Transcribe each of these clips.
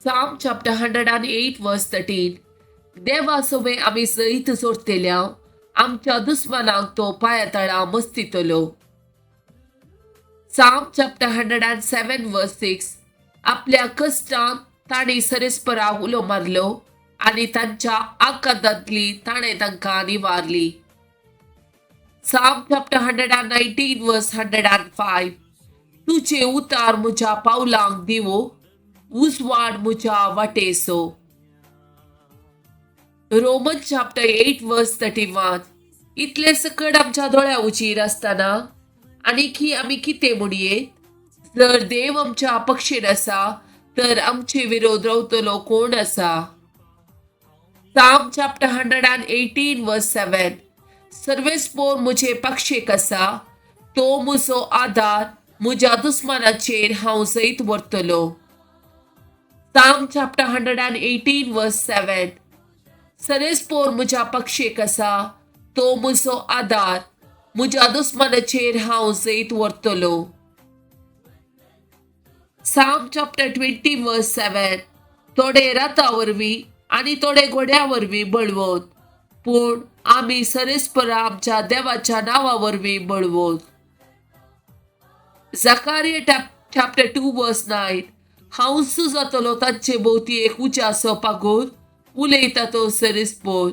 Psalm chapter 108 verse 13. देवा सवें आमी सयत सोडटेल्या, आमच्या दुस्मानांक तो पांया तळा मस्तितलो. Psalm chapter 107 verse 6. आपल्या कश्टांत तांणी सरेस्पराक उलो मारलो आनी तांच्या आकांतांतली ताणें तांकां निवारली. Psalm chapter 119 verse 105. तुजें उतार म्हज्या पावलांक दिवो, उजवाड म्हज्या वाटेसो. Roman chapter 8 verse 31. इतलें सकट आमच्या दोळ्या उचीर आसतना आनी आमी कितें म्हणये? जर देव आमच्या पक्षेन आसा तर आमचे विरोध रावतलो कोण आसा? Psalm chapter 118 verse 7. सर्वेस्पोर म्हजे पक्षेक आसा, तो म्हजो आदार, म्हज्या दुस्मानाचेर हांव जैत व्हरतलो. Psalm chapter 118 verse 7. सरेस्पोर म्हज्या पक्षेक आसा, तो म्हजो आदार, म्हज्या दुस्मानाचेर हांव जैत व्हरतलो. Psalm chapter 20 verse 7. थोडे रथा वरवीं आनी थोडे घोड्या वरवीं बळवत, पूण आमी सरेस्परा आमच्या देवाच्या नांवा वरवीं बळवत. Zechariah chapter 2 verse 9. हांवच जातलो तांचे भोंवती एक उज्याचो पागोर, उलयता तो सरेस्पोर,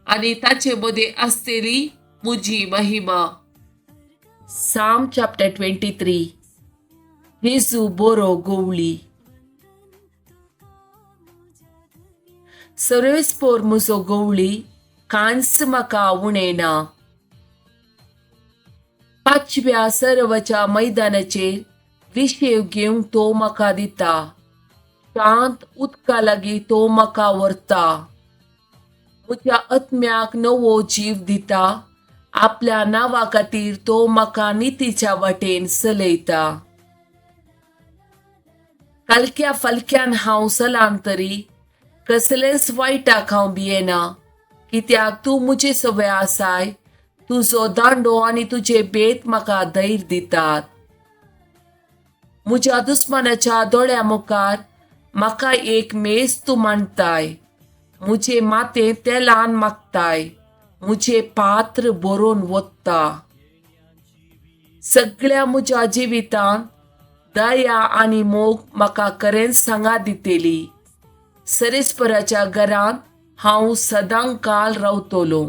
आनी ताचे मदें आसतली म्हजी महिमा. Psalm chapter 23. जेजू बरो गोवळी. सर्वेस्पोर म्हजो गोवळी, कांयच म्हाका उणें ना. पांचव्या सर्वाच्या मैदानाचेर विशेव घेवंक तो म्हाका दिता, शांत उदका लागीं तो म्हाका व्हरता. म्हज्या आत्म्याक नवो जीव दिता, आपल्या नांवा खातीर तो म्हाका नितीच्या वाटेन चलयता. कालक्या फालक्यान हांव चलान तरी कसलेंच वायटाक हांव भियेना, कित्याक तूं म्हजे सवय आसाय, तुजो दांडो आनी तुजे बेत म्हाका धैर्य दितात. म्हज्या दुस्मानाच्या दोळ्या मुखार म्हाका एक मेज तूं मांडताय, म्हजें माथें तेलान मागताय, म्हजें पात्र बरोवन वता. सगळ्या म्हज्या जिवितांत दया आनी मोग म्हाका खरेंच सांगात दितली. सरेस्पराच्या घरांत हांव सदां काल रावतलो.